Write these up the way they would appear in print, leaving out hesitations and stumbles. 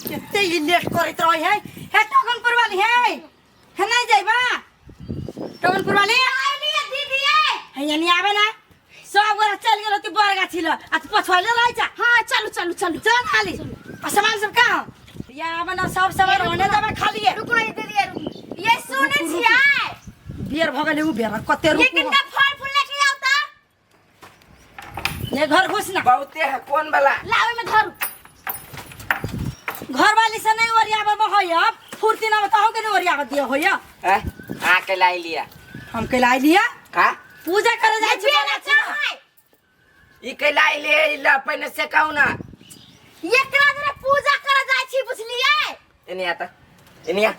कते ई लेट करैत रहे है। हे टोकनपुर वाली है, हे नहीं जाइबा टोकनपुर वाली? आइली दीदी ए। हे यानी आवे ना, सब गोरा चल गेल होती बड़ गाछी ल आ तू पछुआले रह जा। हां, चलू चलू चलू। चल खाली आ सामान सब कहाँ या आवे ना, सब सामान होने देबे खाली है। रुकू ना दीदी, रुकू। ये सुनै छियै? बेर भ गेलै, उ बेर कते ये रुकू। कितना फल फूल लेके जाओ ता। ये घर घुस ना। बहुते है, कोन वाला? लावे में धरू। घर वाली से नहीं ओरियाबे में होय, अब फुर्ती ना बताओ के नहीं ओरियाबे दिया होय। हैं? आ के लाई लिया। हम के लाई लिया? का? पूजा करे जाय छी। बेना बड़ गाछी ल। है। ई के लाई ले, ई ला पहिने से कहू ना। एकरा जरा पूजा करे जाय छी, बुझलियै? एने आता, एने आ।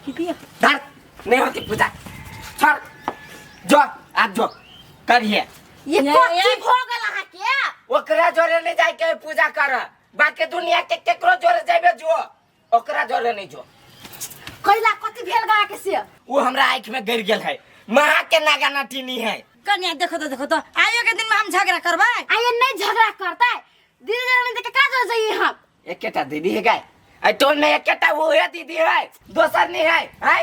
की दिया? धर, नहीं होती पूजा, छोड़, जो आज जो करिए। ये ये- कथी ये- भ गेल अहाँ के? ओकरा जोरे नहीं जाए के पूजा कर, बाकी दुनिया के केकरो जोरे जाबे जो, ओकरा जोरे नहीं जो। कैला कथी भेल गा के से? वो हमरा आँख में गिर गेल है, महा के नागा नटिनी है। कन्या देखो तो, देखो तो, आइयो के दिन में हम झगड़ा करबै। आइए नहीं झगड़ा करतै दीदी, जरा नहीं देखे का जो जाइए हम। एकेटा दीदी है गाय आई टोल में, एकेटा वो है दीदी है, दोसर नहीं है है।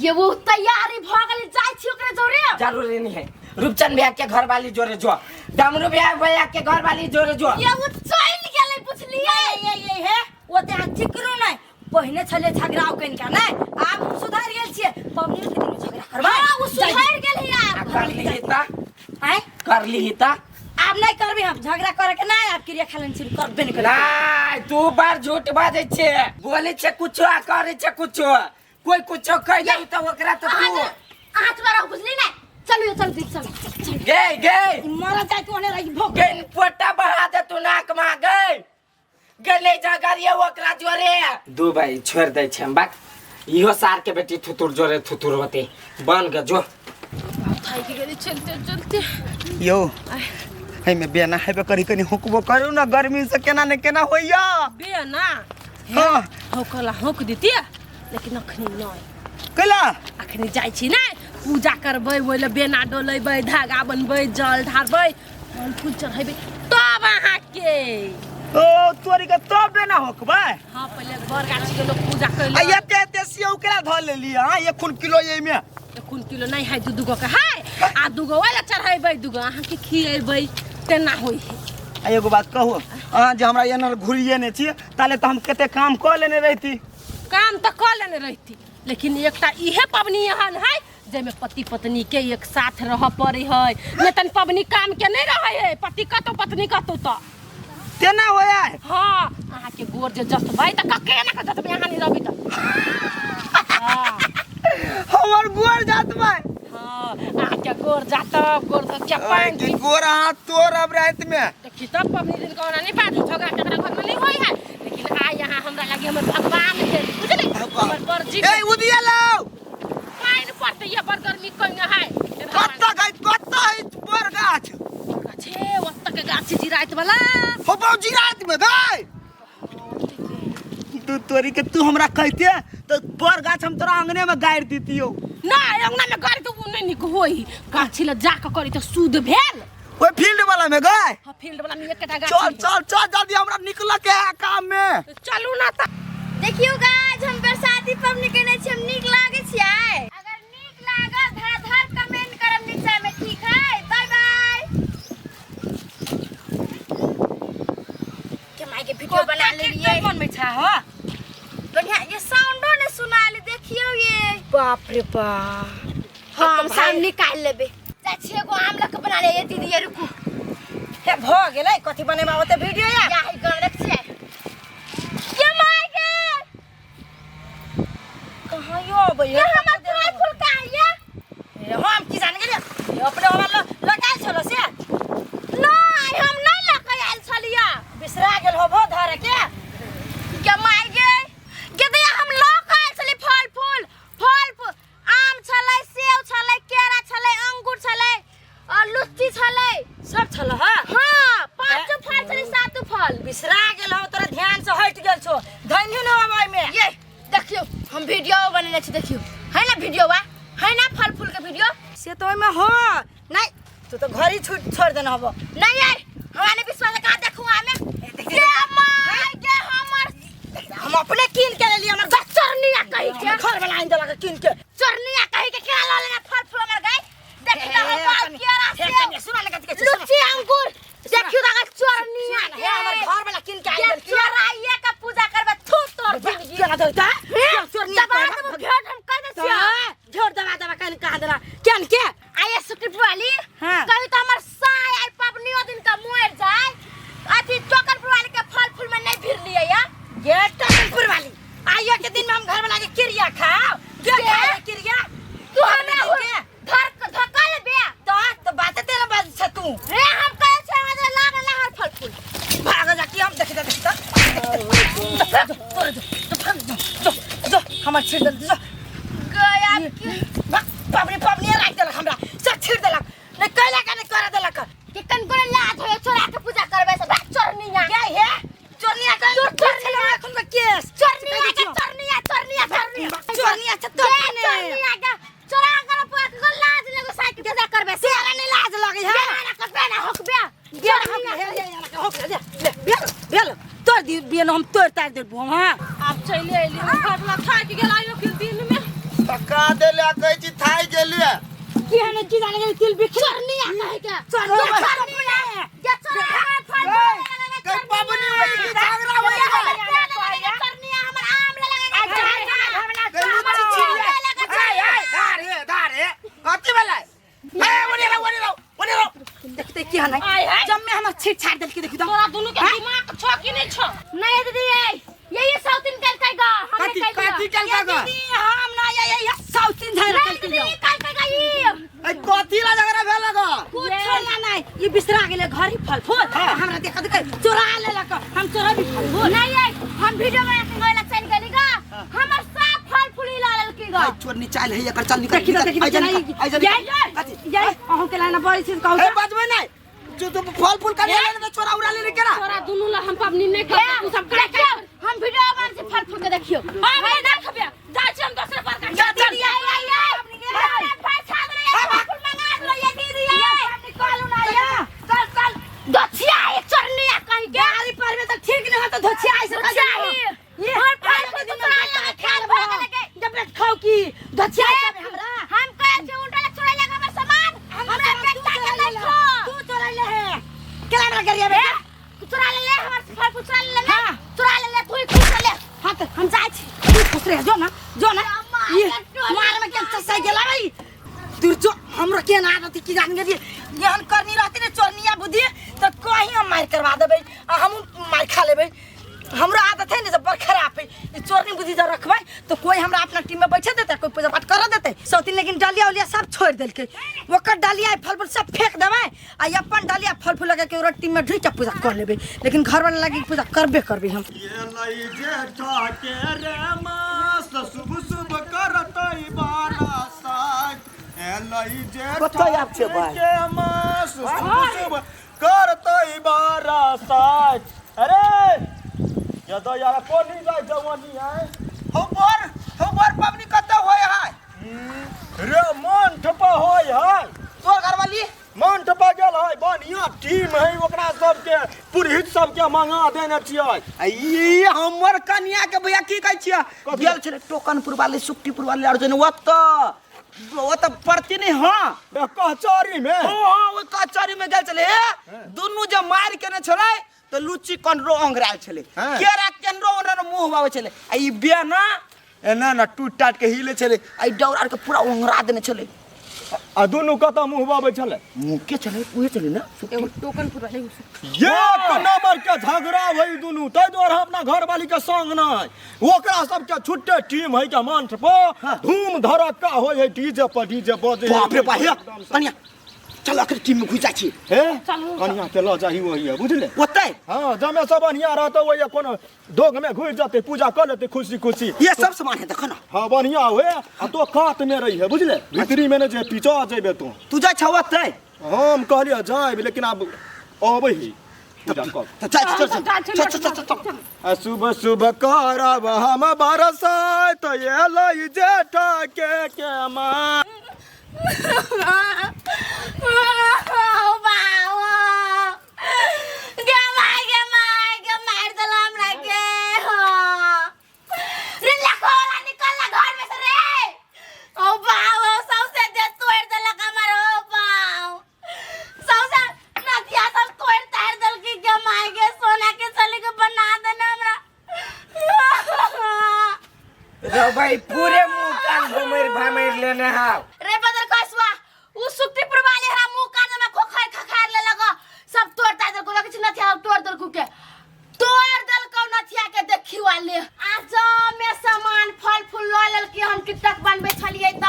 ये वो तैयारी भ गेल, जाय छी ओकरे जोरे। जरूरी नहीं है, रूपचंद भैया के घर वाली जोरे जो, डमरू भैया भैया के घर वाली जोरे जो। ये वो चल गेलै, बुझलियै? ये ये हे ओते अहाँ चिकरू नहीं, पहिने छले झगड़ा कनिका नहीं, आब हम सुधरि गेल छियै, पबनी के दिन झगड़ा करबै। हां, वो सुधर गेल है आ आब। कर ली ता। आय? कर ली ता। आब नहीं करबी हम झगड़ा करे के नहीं, आब क्रिया खालन शुरू करबे नहीं करबे। नहीं, तू बार झूठ बाजै छे, बोलै छे कुछो आ करै छे कुछो, कोई कुछो कह दे तो ओकरा तो तू अहाँ चुप रहू, बुझली ने? चलू ये, चलू दीदी, चलू चलू। गे गे। मर जाय तू ओने रही भोग। गे पोटा बहा दे तू नाक मा, गे गे ले जा गाड़िया ओकरा जोरे। दू भाई छोड़ दै छे हम, बाक इहो सार के बेटी थुतुर जोरे थुतुर होते बन गे जो। थाकि गेली चलते चलते। यौ, एहिमे बेना हेबे करी, कनी हुकबो करू ने, गर्मी से केना ने केना होइया। बेना? हाँ। हौकला हौक दितिए, लेकिन अखनी नहीं। कैला? अखनी जाइ छी ने पूजा करबै, ओहि लए बेना डोलेबै, धागा बनबै, जल ढारबै, फल फूल चढ़ेबै, तब अहाँके ओ तोरी के तब बेना होकबै? हाँ, पहिले बड़ गाछी के लोग पूजा आ कैलक। एते एते सेव केना धऽ लेलियै? हाँ, एखुन किलो एहिमे? एखुन किलो नहि है, दू दूगो के है, आ दूगो ओहि लए चढ़ेबै, दूगो अहाँके खिएबै, तेना होइ है। आ एगो बात कहू, अहाँ जे हमरा एना घुरिए नहि छी ताले तऽ हम कते काम कऽ लेने रहिती। काम तऽ कऽ लेने रहिती, लेकिन एकटा इहे पबनी एहन है जाहिमे पति पत्नी के एक साथ रहऽ पड़े है, नहि तन पबनी काम के नहि रहै है, पति कतौ पत्नी कतौ तऽ तेना होय है? हाँ, अहाँके गोर जे जसबै तऽ कके एना कऽ जसबै, अहाँ नहि रहबै तऽ। हाँ। हमर गोर जातबै? हाँ, अहाँके गोर जातब, गोर धो के पानि के गोर अहाँ तोड़ब राति में। देखी तब पबनी दिन कोना नहीं बाजू, झगड़ा झगड़ा घर में नहीं होई है, लेकिन आइ यहाँ हमरा लागी हमर भगवान है, बुझली? हमर बरजी। ए उदिया लाओ। पानि पड़तै, ये बड़ गर्मी कइने है। कत्ता गाछ, कत्ता है बड़ गाछ? गाछे ओत्त के गाछ जिराइत वाला। हो बाबूजी रात में गए तू तोरी के, तू हमरा कहते तो बड़ गाछ हम तोरा अंगने में गाड़ि दितियो। नहीं, अंगना में गाड़ि तो उ नहीं निक होई, गाछी ल जा के करी तो शुद्ध भेल। ओए फील्ड वाला में गए? हाँ, फील्ड वाला में एकटा गाछ। चल चल चल जल्दी, हमरा निकल के है काम में। चलू ना त। देखियौ गाइस, हम बरसाती पबनी केने छी, हम नीक लागै छियै? अगर नीक लागल धड़ाधड़ कमेंट करब नीचा में, ठीक है? बाय बाय। के माय के वीडियो बना लेलियै। मन में छा हो। बढ़िया ये साउंडो ने सुनाले, देखियौ ये। बाप रे बाप। हाँ, हम साउंड निकाल लेबे। चाची एगो आम लक बना ले ये दीदी, ये रुकू। हे भ गेलै, कथी बनेबा ओते वीडियो या? या है गान रख छियै। ये my गे, कहाँ यो अबै? ये हमर फल फूल का ये? हे, हम की जान गेलियै, ये अपने हमरा लगायल छलो से। नहीं, हम नहीं लके आयल छलियै। बिसरा गेल होबो धरे के। गे my गे, गे दैया, हम लऽ के आयल छली फल फूल, फल फूल आम छलै, सेब छलै, केरा छलै, अंगूर छलै और लुच्ची छलै। सब छल? हाँ हाँ, पांचो फल छलै, सातो फल। बिसरा गेल हो, तोरा ध्यान से हटि गेल छो, धन्य न होबै में। ये देखियो, हम वीडियो बनेने छी, देखियो है ना वीडियो वा है ना फल फूल के वीडियो? से तो ओहिमे हो नहीं, तू तो घर ही छूट छोड़ देना होबो। नहीं यार, हमारे विश्वास कहाँ देखू हमें। ये माय गे, हाँ। अपने कीन के लेली हमर चोरनिया कही के घर वाला आइन देलक कीन के। चोरनिया कही के केना लऽ लेने फल फूल हमर गई? देखी तऽ हम बाल केरा सेब सुना लगा के लुच्ची अंगूर देखियो तऽ चोरनिया हे हमर घर वाला कीन के आइन के देलक। चोराइए के पूजा करबे थू तोर जिंदगी। केना देलता चोरनिया दबा देबो घेट हम कह दै छियै। झोर दबा दबा कन कहा देला केन के आये सुकृत वाली हाँ। कही तो हमर साय आई पबनियो दिन का मर जाए अथी टोकन वाली के फल फूल में नहीं भिर लिए या ये टोकनपुर वाली आइयो के दिन में हम घर वाला के क्रिया खाओ के खाए क्रिया तू हमरा दिन के धर धक्का ले बे तो बाते तेरा बात छ तू रे हम कहे छे हमरा लाग लाग फल फूल भाग जा कि हम देख देख देख जो जो हमर छीड़ देल जो गया के पबनी पबनी राख देलक हमरा सब छीड़ देलक नहीं कैला के नहीं कर देलक के कनको लाज होय चोरा के पूजा करबे से भाग चोरनिया के हे चोरनिया के चोर चोरनिया एखन के केस चोरनिया के चोरनिया चोरनिया चोरनिया चोरनिया छ तो के चोरनिया के चोरा कर पूजा के लाज लगो साय के पूजा करबे से तेरा नहीं लाज लगे है ना करबे ना होकबे चोरनिया हे हे हे होक ले ले बेल बेल तोड़ दी बिन हम तोड़ तार देबो हम। हां आब चलि अयली हम घर वाला थाकि गेल आइयो के दिन में थका देले कहै छी थाकि गेलियै। की हने की जाने गेल तिल बिखर चोरनिया कहे के चोरनिया चोरनिया के चोरा फल कई पबनी होई कि झगड़ा होई चोरनिया हमर आम ले लगे कई लुच्ची छिड़िया। आय आय धार हे धार हे कथी भेलै? ए ओने रहो ओने रहो ओने रहो। देखते की हने आय हाय। जब में हमर छीट छाड़ देल की देखी तो तोरा दुनू के दिमाग छो कि नहीं छो? नहीं दीदी यही सौतीन कल कल गा हमने कथी कल कथी कल का गा? दीदी हम ना ये साउथ इंडियन नहीं रखल दीदी के कल कल गा ये ए कथी ला झगड़ा भेल गा? कुछ ना नहीं ये बिसरा गेले घर ही फल फूल हमरा देख देख चोरा लेलक हम चोरा भी फल फूल नहीं ये हम वीडियो बना के गइला चल गेली गा हमर सब फल फूल ला लेलकी गा आई चोरनी चाल है एकर चल निकल देखी निकल देखी आई जा निकल आई जा निकल। कथी? ये अहूं के लाना बड़ी चीज कहू ए बजबै नहीं जो तो फल फूल कर ले ले चोरा उड़ा ले केरा। तोरा दुनू ला हम पबनी नहीं करब तू सब काय देखियो हम वीडियो बना के फल फूल के देखियो हम नहीं देखबे जाइ छी हम दोसर पर का जा चल दीदी आई आई आई फल छा दे फल फूल मंगा दे ये दीदी आई कहलू ना या चल चल दछिया एक चरनिया कहीं के गाड़ी पर में तो ठीक नहीं हो तो धोछिया ऐसे धोछिया ये हर फल फल के फूल दिन चोरा में लगे खाल खाल भर भर लगे जब तक खाओ की धोछिया ऐसे हमरा हम कहे छे उल्टा ले चोरा लगे हमर सामान हमरा बेटा के नहीं खो तू चोरा ले है केला हमरा गरिया बे चोरा ले ले हमर फल फूल चोरा ले ले हाँ। चोरा ले ले तू ही खुश ले हां तो हम जाइ छी तू खुश रह जो ना जो ना अम्मा, ये ये मार में के चसा गेला भाई दूर जो हमरो के ना आदत की जान गेली एहन करनी रहती ने चोरनिया बुद्धि तो कहीं हम मार करवा देबै आ हम मार खा लेबै। हमरो आदत है ने जब बड़ खराब है ई चोरनी बुद्धि जब रखबै तो कोई हमरा अपना टीम में बैठे देतै कोई पूजा पाठ कर देतै सौतीन। लेकिन डलिया उलिया सब छोड़ देलकै ओकर डलिया फल फूल सब फेंक देबै आ अपन डलिया फल फूल लगा के ओकरा टीम में ढुकि के पूजा कर लेबै लेकिन घर वाला लगी पूजा करबे करबै हम। ये लई जेठा के रे मास शुभ शुभ करतै बारसात। ए लई जेठा कतऽ आब छै भाई? के मास शुभ शुभ करतै बारसात। अरे यदो यार कोनी जाय जवानी है हौ बर पबनी कतऽ होय है? रे मन ठपा होय है तोर घरवाली मन ठपा गेल है। बढ़िया टीम है ओकरा सबके पुरोहित सबके मंगा देने छियै। आ ई हमर कनिया के भैया की कहै छियै गेल छलै टोकनपुर वाले सुक्तिपुर वाले आर जने ओतऽ ओतऽ पड़ती नहि। हां कचहरी में हां ओइ कचहरी में गेल छलै। दुनू जे मारि केने छलै तऽ लुच्ची कनरो ओंघरायल छलै केरा केनरो ओनरो मुँह बाबै छलै आ ई बेना एना ना टूट टाट के हिले छलै आ ई डौरा के पूरा ओंघरा देने छलै। आ दुनू कतऽ मुँह बाबै छलै? मुँह के छलै उहे छलै ना एगो टोकन पूरा एक नंबर के झगड़ा होई दुनू ताहि दुआरे हम अपना घरवाली के संग नहीं ओकरा सबके छुट्टे टीम है के मंच पर धूम धड़क्का होय है डीजे पर डीजे बजे। बाप रे बाप हे कनिया चल अखन टीम में घुसि जाइ छी। हे चलू। कनिया के लऽ जाही ओही है बुझले ओतै? हाँ जमे सब बढ़िया रहतौ ओहि कोनो दोग में घुसि जेतै पूजा कऽ लेतै खुशी खुशी। ये सब सामान है देखो ना। हाँ बढ़िया हुए आ तो कात में रही है बुझले भीतरी में नहीं जे पीछा जेबे तू। तू जाइ छौ ओतै? हम कहलियै जायब लेकिन आब अबै ही पूजा कऽ। तऽ जाइ छी, चल चल चल चल चल चल। आ शुभ शुभ करब हम बरसाइत एलै जेठ के माँ। गे माय गे माय गे मार देला हमरा के। रे भाई पूरे मुंह कान घुमेर भामेर लेने हाव। रे बदर कसवा उ सुक्तिपुर वाले हरा मुंह कान में खोखर खखार ले लगा सब तोड़ ताड़ देलको लगे छै नथिया तोड़ देलको के तोड़ देलको नथिया के देखी वाले आज में सामान फल फूल ल लेलकी हम टिकटक बनबै छलियै त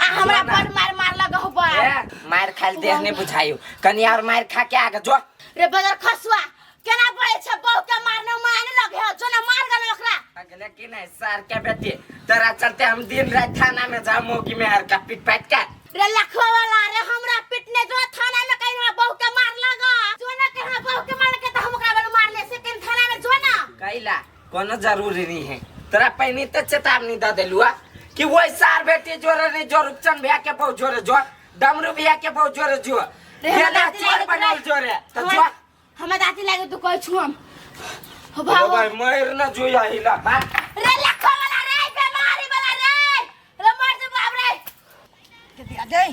आ हमरा बड़ मार मार लगा हो बा। ए, मार खाल देह नहीं बुझायो, कनी और मार खा के आगे जो। रे बदर खसुआ केना बोले छै बहू के मारने मारने लगे हो जो ना मार गल ओकरा। अगले की नहीं सार के बेटी तेरा चलते हम दिन रात थाना में जा मोगी में हर का पिट पाट के। रे लखवा वाला रे हमरा पिटने जो थाना में कहीं हमरा बहू के मार लगा जो ना कहीं हमरा बहू के मार के त हम ओकरा बल मार ले से कहीं थाना में जो ना। कैला कोनो जरूरी नहीं है, तेरा पहनी तो चेतावनी दे देलुआ कि वही सार बेटी जोरे नहीं जो रुपचन भैया के बहु जोरे जो डमरू भैया के बहु जोरे जो रे हमरा बेला दाँती चोर लागे बनाल जोरे तो जो। हमरा दाँती लागे तू कहै छु हम हो ओ भागो। भाई मर न जुया हिला बात। रे लखवा वाला रे बेमारी वाला रे रे मर जा बाप रे। के दिया दे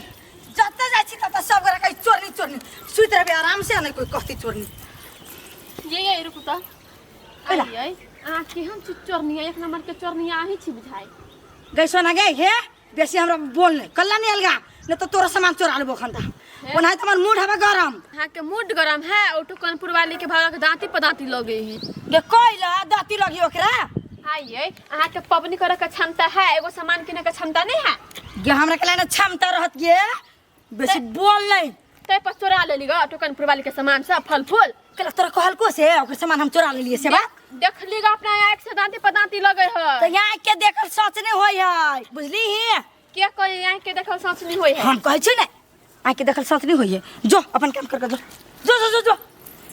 जत्ते जाइ छी तत्ते सब गोरा कहै चोरनी चोरनी, सुति रहबै आराम से नहीं कोई कहती चोरनी। ये रुकू त एला। आइए अहाँ केहन छी चोरनी, एक नंबर के चोरनी अहीं छी बुझाइ। गई सोना गई हे बेसी हमरा बोल नहीं कल्ला नहीं अलगा नहीं तो तोरा सामान चोरा लेबो खन ता ओनाही त हमर मूड हवे गरम। अहाँ के मूड गरम है ऑटो कानपुर वाली के भागा के दांती पर दांती लगे है। गे कोइला दांती लगी ओकरा। आइए अहाँ के पबनी करे के क्षमता है, एगो सामान किने के क्षमता नहीं है। गे हमरा के लाने क्षमता रहत गे बेसी बोल नहीं। तै पर चोरा लेली ग ऑटो कानपुर वाली के सामान सब फल फूल। कल तोरा कहल को से ओकर सामान हम चोरा लेलिए से बात। देख ली ग अपना आँख से दांती पर दांती लगे है। त यहाँ के देखल सच नहीं होय है बुझली ही। के कही आँख के देखल सच नहीं होय है। हम कहै छी ने आँख के देखल सच नहीं होय है, जो अपन काम कर के जो जो जो जो, जो।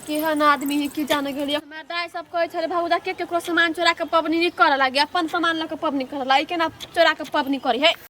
केहन आदमी है की जाने गेलिए। हमरा दाइ सब कहै छलै भागुदा के केकरो सामान चोरा के पबनी नहीं करे लागे, अपन सामान लऽ के पबनी करे लागे, केना चोरा के पबनी करी है।